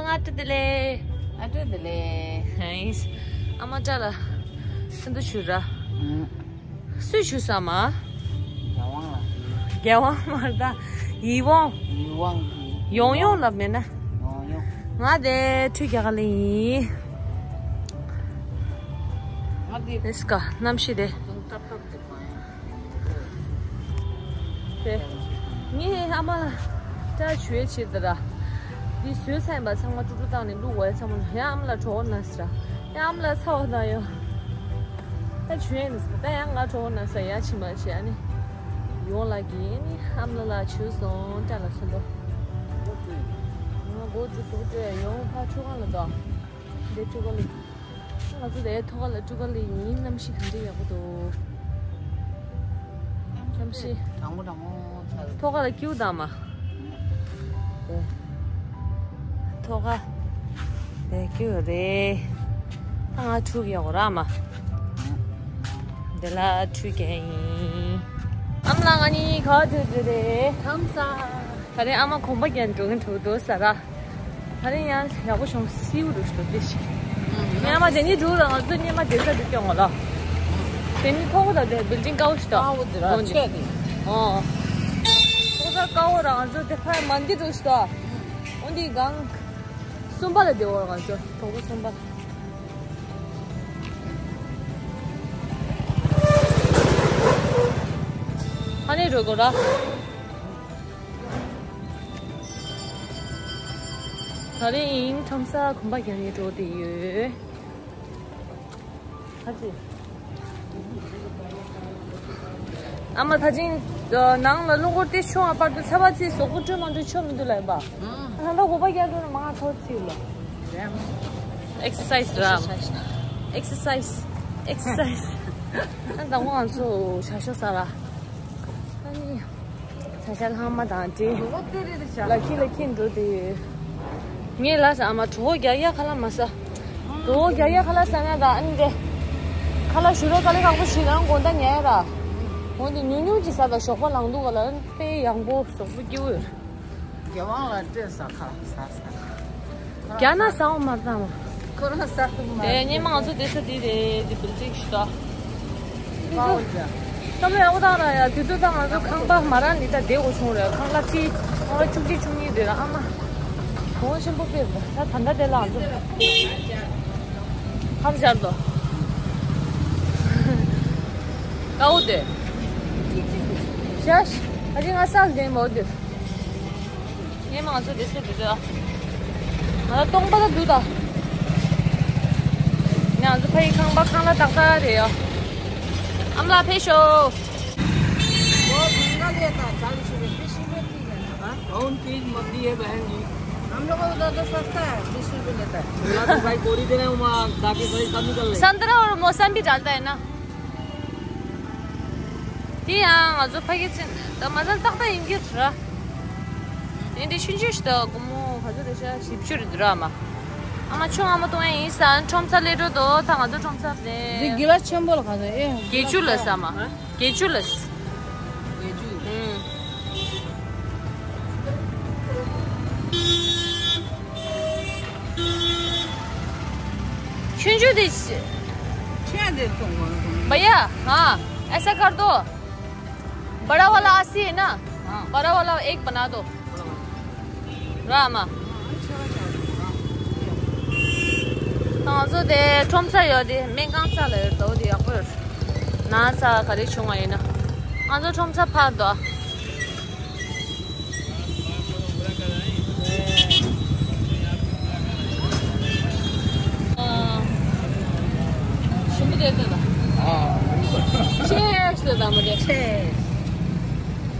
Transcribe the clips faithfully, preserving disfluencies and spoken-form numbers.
ཨ་ཏི་དེ་ལེ། ཨ་ཏི་དེ་ལེ། ཧེ། ཨ་མ་ཏྲ་ལ། སེམས་དུ་ཆུ་ར། ཨང་། སུས་ཆུ་ས་མ། རྒྱལ་དབང་ལ། རྒྱལ་དབང་མ་རེད་ད། ཡིད་དབང་། ཡིད་དབང་གི། ཡོང་ཡོང་ལབ་མེད་ན། ཡོང་ཡོང་། ང་དེ་ཁྲུས་རྒྱག་ག་ལེ་ཡིན། ང་དེ། ཨེ་སྐ་གནམ་གཤིས་དེ། ཏག་ཏག་དེ་གང་ཡང་། དེ། ངས་ཨ་མ་ལ་སྐྲ་བྱུག་ཡས་བྱེད་དེ་ར། འདི་བཟོས་ཚར་ཡིན་པ་ཚང་མ་ཀྲུག་ཀྲུག་བཏང་ནས་བླུགས་འོ་ཡ་ཚང་མ་ཡང་ཨ་མ་ལ་གྲོགས་པོ་ན་ཟེར་ར། ཡང་ཨ་མ་ལ་ཚ་བ་བཏང་ཡོད། ད་བྱུག་ཡས་ནི་ཟེར་ད་ཡང་ང་གྲོགས་པོ་ན་ཟེར་ཡ་ཕྱི་མ་བྱེད་ཨ་ནི། ཡོང་ལ་གི་ཨ་ནི་ཨ་མ་ལ་ལ་བྱུག་སོང་སྐྲ་ལ་ཚོན་མདོག་ང་མགོ་ཀྲུག་ཀྲུག་སྤྲོད་ཡ་ཡོང་ཕ་ཁྲུ་གང་ལ་འདུག་འདི་ཀྲུ་ག་ལི། ང་ཚོ་དེ་ཐོག་ཁ་ལ་ཀྲུ་ག་ལི་ཡིན། གནམ་གཤིས་ག་འདྲ་ཡག་པོ་འདུག་གནམ་གཤིས། གྲང་མོ་གྲང་མོ་ཆགས། ཐོག་ཁ་ལ་ཀིའུ་དང་མ། དེ། ཐོག་ཁ། དེ་ཀིའུ་རེད། ད་ང་ཁྲུ་གི་ཡག་པོ་ར་མ། དེ་ལ་ཁྲུ་གི་ཡིན། ཨ་མ་ལགས་ང་གཉིས་ག་ཐུག་ཐུག་རེད། ཁམས་བཟང་། ད་རེས་ཨ་མ་གོམ་པ་རྒྱག་འགྲོ་གིན་འགྲོ་འདུག་ས་ར། ད་རེས་ཡང་ཡག་པོ་བྱུང་སིའུ་རུ་ཞུ་དེ་ཞིག་སྙེ་མ་དེ་ནི་འགྲོ་ར་ང་ཚོ་སྙེ་མ་དེ་ས་དེ་སྐྱོང་ངོ་ལ། དེ་ནི་ཐོག་ད་དེ་བིལ་ཌིང་དཀར་པོ་ཞིག་ད། དཀར་པོ་དེ་ར་ཆེ་དེ། ཨོ། ཐོག་ད་དཀར་པོ་ར་ང་ཚོ་དེ་ཕར་མ་འདི་འགྲོ་ཞིག་ད། འོ་འདི་གང་། གསུམ་པ་ལ་དེ་འོ་ར་ང་ཚོ་ཐོག་པ་གསུམ་པ། ཧ་ནི་འགྲོ་དགོས་ར། ད་རེས་ཡིན་ཁྲོམ་ས་གོམ་པ་རྒྱག་ནས་འགྲོ་བསྡད་ཡོད། ཨ་ཙི། ཨ་མ་ད་ཅིང་ནང་ལ་རླུང་འཁོར་དེ་ཤོང་བ་བར་དུ་ཚ་བ་ཚིག་གཟུགས་པོ་སྤྲོད་མ་འགྲོ་ཆོག་མི་འདུག་ལབ་པ། ད་ལྟ་གོམ་པ་རྒྱག་འགྲོ་ན་མང་ཚ་བ་ཚིག་ལ། ཨེག་སར་སའི་ཛི་ར། ཨེག་སར་སའི་ཛི། ཨེག་སར་སའི་ཛི། ཨ་ད་ངོ་ང་ཚོ་བྱ་ཤོག་ས་ལ། ཨ་ནི། ཆ་ཤ་ལྷག་མ་དང་འདྲེ། ལ་ཁྱི་ལ་ཁྱི་འགྲོ་དེ། ངས་ལ་ཟ་ཨ་མ་གྲོད་ཁོག་རྒྱག་ཡ་ཁ་ལག་མ་ཟ། གྲོད་ཁོག་རྒྱག་ཡ་ཁ་ལག་ཟ་ན་ད་ཨ་ནི་རེད། ཁ་ལག་ཞུ་རོགས་དཀའ་ལས་ཁག་པོ་ཞིག་རང་དགོང་དག་ཉལ་ཡ་ར། འོན་ཏེ་ཉུང་ཉུང་ཅིག་ཟ་ད་ཞོགས་པ་ལངས་འདུག་ག་ལ་དཔེ་ཡག་པོ་གཟུགས་པོ་སྐྱིད་པོ་ཡོད། རྒྱལ་དབང་ལ་སྤྲད་ས་ཁ་ལག་ཟ་ས། རྒྱ་ནག་ས་འོག་མར་བཏང་བ། ཁོ་རང་ས་ཐུབ་མ་དེ་སྙེ་མ་ང་ཚོ་དེ་ས་དེ་རེད་དེ་བིལ་ཌིང་ཞིག་ད། བསམ་བློ་ཡག་པོ་བཏང་ར་ཡ་དུས་ཚོད་ད་ང་ཚོ་ཁང་པ་མ་ར་ནི་ད་བསྡད་དགོས་བྱུང་རེད། ཁང་གླ་ཁྲི་ཁང་གླ་བཅུ་གཅིག་བཅུ་གཉིས་རེད་ཨ་མ། གོང་ཆེན་པོ་དཔེ་རེད་ད་ད་ལྟ་དེ་ལ་ང་ཚོ་ཧར་སྦྱར་དོ། ཀའོ་དེ། ཤ་ཤ་ཨ་ཅི་ང་ས་ལ་བསྡད་མོ་དེ། ངས་མ་ང་ཚོ་དེ་ཚོ་དེ་ཚོ། ང་ལ་སྟོང་པ་ལ་འདུག་ད། ང་ཚོ་ཕ་ཡི་ཁང་པ་ཁང་གླ་ཏག་ཏག་རེད་ཡ། ཨ་མ་ལགས་ཕེབས་ཤོག वो महंगा लेता है, चालीस रुपए, बीस रुपए की है ना। हाँ? कौन चीज मंदी है बहन जी? हम लोग का उधर तो सस्ता है, बीस रुपए लेता है। तो भाई गोली दे रहे हैं, वहाँ जाके सही कम निकल रही है। संतरा और मौसमी डालता है ना। དེ་ཡང་ང་ཚོ་ཕ་གི་ཚིན་ད་མ་ཟན་ཏག་ཏག་ཡིན་གྱི་ར། དེ་འདྲའི་ཆུང་ཆུང་ཞིག་ད་སྒོར་མོ་ག་ཚོད་རེད་ཤག་བཞི་བཅུ་རེད་འདུག་ར་མ། ཨ་མ་ཆུང་ཨ་མ་གཏོང་ཡ་ཡིན་ས་ཁྲོམ་ཚ་སླེབས་འགྲོ་དོ་ད་ང་ཚོ་ཁྲོམ་ཚ་ནས། འདི་དགེ་ལ་ཆེན་པོ་ལ་ག་ཚོད་ཨེ། བརྒྱད་ཅུ་ལ་ས་མ། བརྒྱད་ཅུ་ལ། བརྒྱད་ཅུ། ཨུམ། ཆུང་ཆུང་དེ། ཆུང་དེ་གཏོང་བ། भैया, हाँ, ऐसा कर दो। बड़ा वाला अस्सी है ना? हाँ। बड़ा वाला एक बना दो। रामा। ང་ཚོ་དེ་ཁྲོམ་ས་ཡོད་དེ་སྨན་ཁང་ས་ལ་ཡོད་དོ་དེ་ཡག་པོ་ཡོད། ན་ས་ག་རེ་བྱུང་བ་ཡིན་ན། ང་ཚོ་ཁྲོམ་ས་ཕར་དོ། ཞིམ་པོ་དེ་ལྟ་ད། ཆེ་ཞིག་ལྟ་མོ་དེ། ཆེ།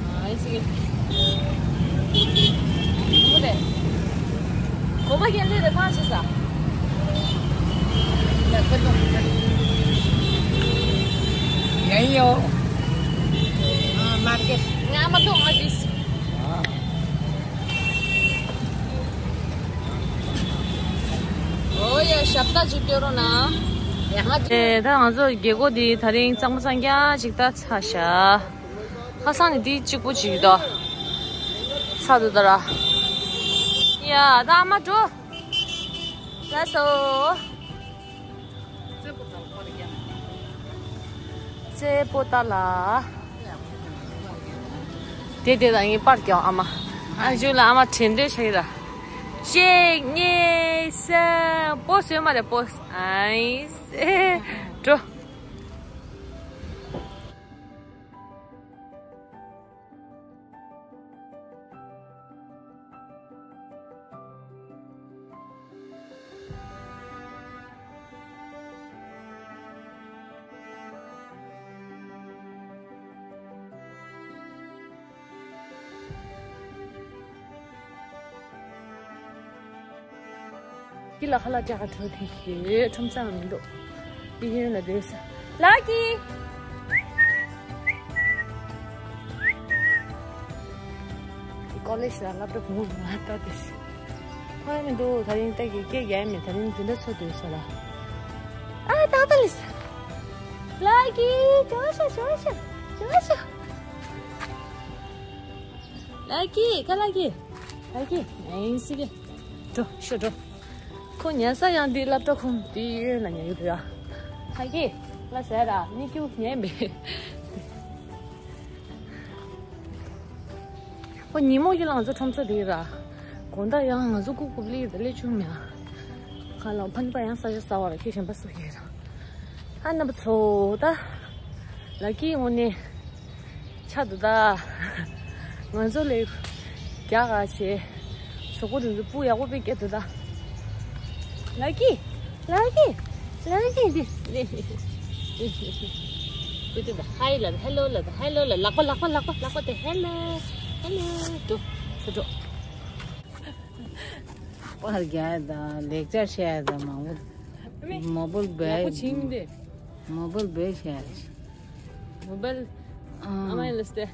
ཨ་ཨི་སི་གེ། ཞིམ་པོ་དེ། གོམ་པ་རྒྱག་ལེ་རེ་ཕར་ཞིག་ཟ། ཡ་ཁོ་ཐོང་། ཡ་ཡོ། ཨ་མར་ཀེ། ང་མ་ཐོང་ང་ཞིག་ཨོ་ཡ་ཞབས་ཏ་ཅིག་སྐྱོར་རོགས་གནང་། ཡ་ང་ཅིག་ཨེ་ད་ང་ཚོ་རྒྱལ་སྒོ་འདི་ད་རིང་གཙང་མ་གཙང་རྐྱང་ཅིག་ད་ཚར་ཤག་ཁ་སང་ནི་འདི་གཅིག་པོ་ཅིག་ད་ཚར་འདུག་ད་ར། ཡ་ད་ཨ་མ་འགྲོ། ལགས་སོ། རྩེ་པོ་ཏ་ལ། དེ་དེ་དང་ངའི་པར་ཀྱང་ཨ་མ། ཨ་ཇུ་ལ་ཨ་མ་དྲན་དྲན་བྱས་ར། གཅིག་གཉིས་གསུམ། པོ་སོས་མ་རེད་པོ། ཨའི་སེ། འགྲོ། ཀི་ལ་ཁ་ལག་སྤྲད་ག་འགྲོ་དེ་ཡོད། ཁྲོམ་ཚང་མི་འདུག་ཡིན་ན་བསྡད་ས། ལགས་ཀྱི། ཀོ་ལེ་ཇི་ལ་སློབ་གྲྭ་བུ་མོ་མ་ལྟ་དེ། ཁོ་ཡང་མི་འདུག་ད་རིང་ལྟ་གི་སྐད་རྒྱག་ཡ་མེད། ད་རིང་འཛིན་གྲྭ་ཚོགས་སྡོད་ས་ལ། ཨ་ཏག་ཏག་ལིས། ལགས་ཀྱི། ཇོ་ཤ་ཇོ་ཤ་ཇོ་ཤ། ལགས་ཀྱི། ཀ་ལགས་ཀྱི། ལགས་ཀྱི། ཨེ་སི་ཀྱི། འགྲོ་ཤོག་འགྲོ། ཁོ་ཉལ་ས་ཡང་འདི་སློབ་གྲྭ་ཁོངས་འདི་གཡོན་ལ་ཉལ་གི་འདུག་ཡ། ལགས་ཀྱི། ལ་ཟེར་ར་ནི་ཀྱུ་ཉན་པས། ཁོ་ཉིན་མོ་ཡིན་ལ་ང་ཚོ་ཁྲོམ་ས་འདི་ར། དགོང་དག་ཡང་ང་ཚོ་ཀུ་ཀུ་ལི་དང་ལས་ཆུང་མེད། ཁ་ལ་ཕན་པ་ཡང་ས་ཆ་ས་བ་ར་ཁྱི་གཞན་པ་སུ་ཡིན་ར། ཨ་རྣམ་པ་ཚོ་ད། ལགས་ཀྱི་དངོས་གནས། ཆ་འདུག་ད། ང་ཚོ་ལས་རྒྱག་ག་བྱེད། གཟུགས་པོ་དེ་ཚོ་སྤུ་ཡག་པོ་དཔེ་སྐྱེས་འདུག་ད། ལགས་ཀྱི། ལགས་ཀྱི། ལགས་ཀྱི་འདི་འདི། ཀུ་ཏི་ད་ཧའི་ལ་ཧེ་ལོ་ལ་ཧེ་ལོ་ལ་ལག་པ་ལག་པ་ལག་པ་ལག་པ་དེ་ཧེ་ལོ། ཧེ་ལོ། འགྲོ། འགྲོ་འགྲོ། པར་རྒྱག་དང་ལེགས་ཆ་བཤད་དང་མང་པོ། མོ་བལ་བེ། ཡག་པོ་བྱིངས་ཏེ། མོ་བལ་བེ་བཤད། མོ་བལ། ཨ་མ་ཡིན་ལ་སྟེ།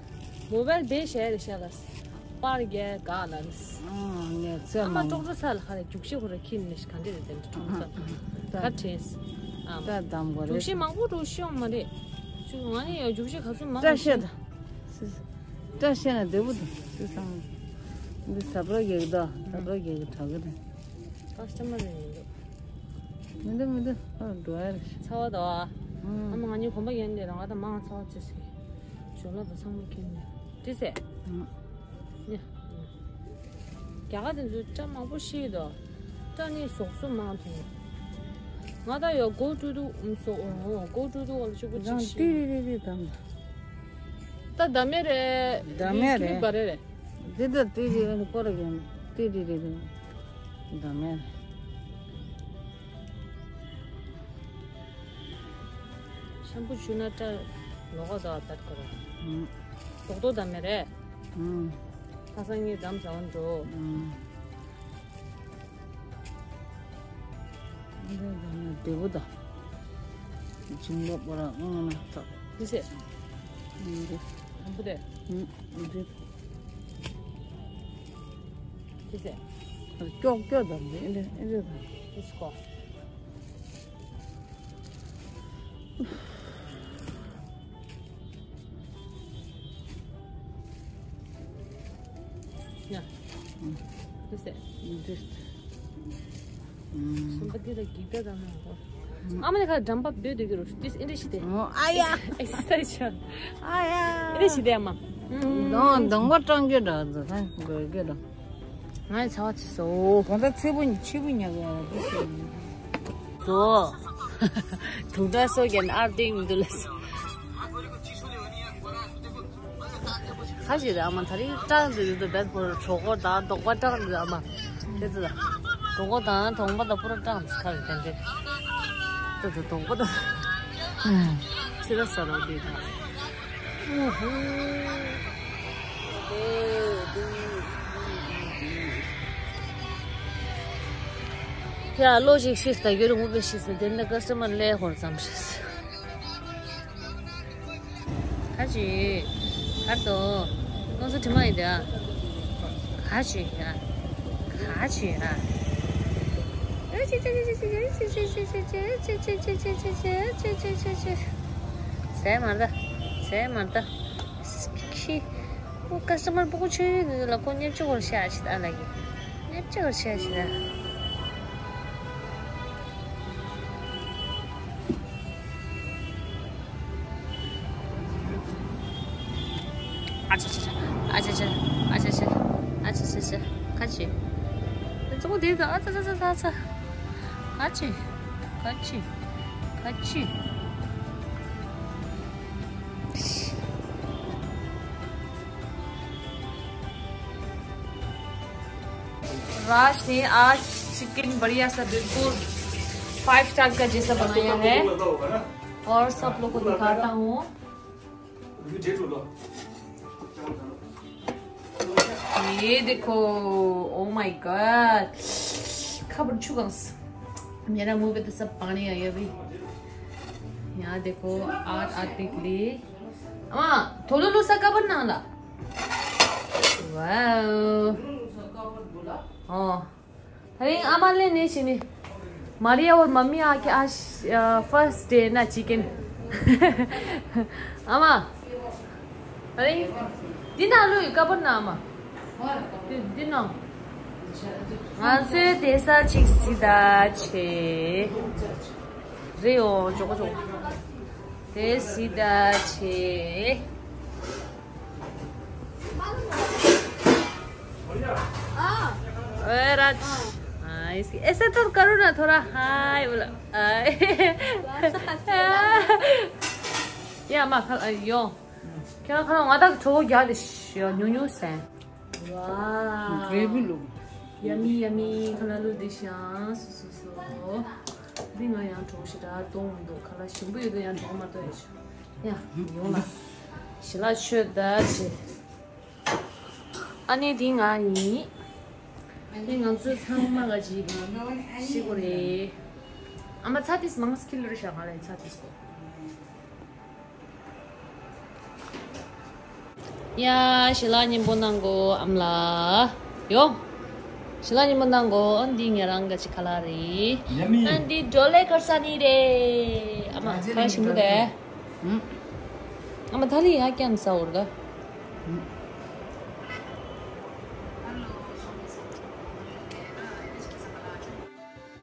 མོ་བལ་བེ་བཤད་རེ་བཤད་ལ། པར་རྒྱག་ག་ལ། ཨ་ངས་ཚེ་ཨ་མ་མང་ཀྲོག་ཀྲོ་ས་ལ་ཁ་རེ་རྒྱུག་ཤེས་ཁོ་ར་ཁྱི་ནི་ཤི་ག་འདྲེ་རེ་དེ་འདྲ་ཀྲོག་ཀྲོ་ས་ད་ཁ་བྲེས། ཨ་ད་དམ་གོ་རེ་རྒྱུག་ཤེས་མང་པོ་འགྲོ་ཤེས་ཡོང་མ་རེད། ཅུ་ང་ནི་ཡང་རྒྱུག་ཤེས་ག་ཚོད་མང་བཀྲ་ཤིས་ཤེས། ད། བཀྲ་ཤིས་ན་བདེ་པོ་འདུག་ཅུ་སང་། འདི་ཟབ་ར་རྒྱག་གི་ད་ཟབ་ར་རྒྱག་གི་དྲག་གི་རེད། ཀ་སི་ཊ་མར་རེད་མི་འདུག་མི་འདུག་མི་འདུག་ཨ་འགྲོ་ཡ་རེད། ཚ་བ་དང་། ཨ་མ་ང་གཉིས་གོམ་པ་ཡན་ནས་རང་ང་དང་མང་ཚ་བ་ཚོས་ཟེར། ཞོ་ལ་དང་ཚང་མ་ཁྱེར་ནས་ཏི་སེ། ཉ། རྒྱ་གར་དེ་ཚོས་སྐྲ་མང་པོ་ཤེས་དོ། སྐྲ་ནི་ཟོག་སོ་མང་ཐོང་། ང་ད་ཡོ་གོ་ཀྲུ་ཏུ་ཨུམ་སོ་ཨོ་གོ་ཀྲུ་ཏུ་ཨོ་ལ་ཆུ་པོ་ཅིག་རང་ཤེས། ཏི་རི་རི་རི་དམ། ད་ད་མེ་རེད། ད་མེ་རེད། ཀི་བ་རེད་རེད། འདི་ད་ཏི་རི་རི་ཀོ་ར་གན་ཏི་རི་རི་རི། ད་མེ་རེད། ཤམ་པུ་བྱུགས་ན་སྐྲ་ལོག་ག་དོ་ཨ་ཏར་ཁོ་ར། ཨུམ། རྡོག་རྡོག་ད་མེ་རེད། ཨུམ། ཁ་སང་ངས་འདམ་ཟ་བ་འགྲོ། ཨུམ། འདི་ད་མེ་བདེ་པོ་ད། བྱིན་རླབས་པོ་ར་ཨང་ན་ཐག་འདི་ཟེ། ཨུམ་འདི། ཨམ་བུ་དེ། ཨུམ་འདི། འདི་ཟེ། ཀྱོག་ཀྱོག་ད་འདི་འདི་འདི་ད། འདི་ཟེ་ཀོ། ཡ། འདི་ཟེ། འདི། ཨུམ། སུམ་པ་འདི་ལ་འགྱིག་ད་ད་མ་གོ། ཨ་མ་ནི་ཁ་འགྲམ་པ་བུད་འདུག་གི་རུ་ཏིས་ཨེ་འདྲ་ཞིག་སྟེ། ཨོ་ཨ་ཡ། ཨེ་སི་སའི་ཆ། ཨ་ཡ། ཨེ་འདྲ་ཞིག་སྟེ་ཨ་མ། གདོང་གདོང་པ་སྐྲངས་རྒྱུ་འདྲ་འདུག་ཧ་འགོས་རྒྱུ་འདྲ། ང་ཡི་ཚ་བ་ཆེ་སོ། གང་ལྟར་ཚེ་བུ་ཆེ་བུ་ཉག་གི་ཡ་ར་འདུག་ཟེར། བཟོ། དུག་འདྲ་སོ་རྒྱན་ཨར་ཏིང་མི་འདུག་ལ། ཁ་ཞིག་རེད་ཨ་མ། ད་རིང་སྐྲངས་འདུག་འདུག་བེད་པོ་གྲོད་ཁོག་དང་གདོང་པ་སྐྲངས་འདུག་ཨ་མ། དེ་ཚོ་དང་། གྲོད་ཁོག་དང་གདོང་པ་དང་པུ་ར་སྐྲངས་འདུག་ཁ་རེ་དེ་འདྲས། དེ་ཚོ་གདོང་པ་དང་། ཕྱི་ལ་ཟ་རོགས་དེ་དང་། ཡ་ལོ་ཞིག་ཤི་ས་ཡོད་རུང་ངུ་པའི་ཤི་ས་དེ་འདྲ་ཀ་སི་མ་ལས་ཧོར་ཙམ་ཤི་ས། ཁ་ཅིག་ཁར་དོ། ལོ་སུ་དྲི་མ་ཡིན་དེ་ཨ། ཁ་ཅིག་ཨ། ཁ་ཅིག་ཨ། ཟས་མ་ད། ཟས་མ་ད། ཁྱི། ཁོ་ཀ་སི་ཊ་མར་པོ་ཁོ་ཆུ་ཡུལ་དེ་ལ་ཁོ་ཉེར་གཅིག་བར་ཤ་ཞིག་ཨ་ལ་གི། ཉེར་གཅིག་བར་ཤ་ཞིག་ཨ། ཨ་ཅེ་ཅེ་ཅེ། ཨ་ཅེ་ཅེ། ཨ་ཅེ་ཅེ་ཅེ། ཨ་ཅེ་ཅེ་ཅེ། ཁ་ཅིག་ཙོག་དེ་ད། ཨ་ཙ་ཙ་ཙ་ཙ། ཁ་ཅིག་ཁ་ཅིག་ཁ་ཅིག राज ने आज चिकन बढ़िया सा, बिल्कुल फाइव स्टार का जैसा बनाया है। और सब लोग को दिखाता हूँ। ये देखो, ओ माय गॉड, खबर छुगंस। मेरा मुंह पे तो सब पानी आया अभी। यहाँ देखो, आज आते के लिए। हाँ, थोड़ा लूसा खबर ना ला। वाओ। हाँ। अरे, आमा ले नहीं चीनी। मारिया और मम्मी आके आज, अ, फर्स्ट डे ना चिकन। आमा। अरे, दिन आलु कबर ना आमा। दिन, दिन ना। ང་ཚོའི་དེ་ས་ཅིག་སི་ད་ཆེ། རེད་འོ། ཇོ་གོ་ཇོ་གོ། དེ་སི་ད་ཆེ། हाँ। ओए राज। हाँ, इसकी ऐसे तो करो ना, थोड़ा हाय बोलो। हाय। या, मा खा यो। क्या खाना? वादा छोड़ो यार, न्यू न्यू से। वाह। ग्रेवी लो। यमी यमी, खाना लो दिशा। सो सो सो। दिन ང་ཡང་གྲོགས་ཤིག་ར་གཏོང་མི་འདུག་ཁ་ལག་ཞིམ་པོ་ཡོད་དོ། ཡང་གྲོགས་མ་གཏོགས་ཡོད་ཤག་ཡ་ཡོང་ལ། ཞི་ལ་ཆོས་ད་ཆེ། ཨ་ནི་འདི་ང་ཡིན། ཨ་ནི་ང་ཚོ་ཚང་མ་ག་ཅི་ཤི་གོ་རེད། ཨ་མ་ཚ་ཏིས་མང་སྐྱིལ་རེད་ཤག་ང་ལ་ཚ་ཏིས་གོ། ཡ། ཞི་ལ་སྙན་པོ་གནང་གོ་ཨམ་ལ། ཡོ། ཞི་ལ་སྙན་པོ་གནང་གོ། ཨ་འདི་ང་རང་ག་ཅི་ཁ་ལག་རེད། ཡ་མི། ཨ་འདི་ཇོ་ལེ་ཁར་ས་ནི་རེད། ཨ་མ་ཁ་ལག་ཞིམ་པོ་རེད། ཨ་མ་ཐ་ལི་ཡ་ཀྱང་ས་འོར་ག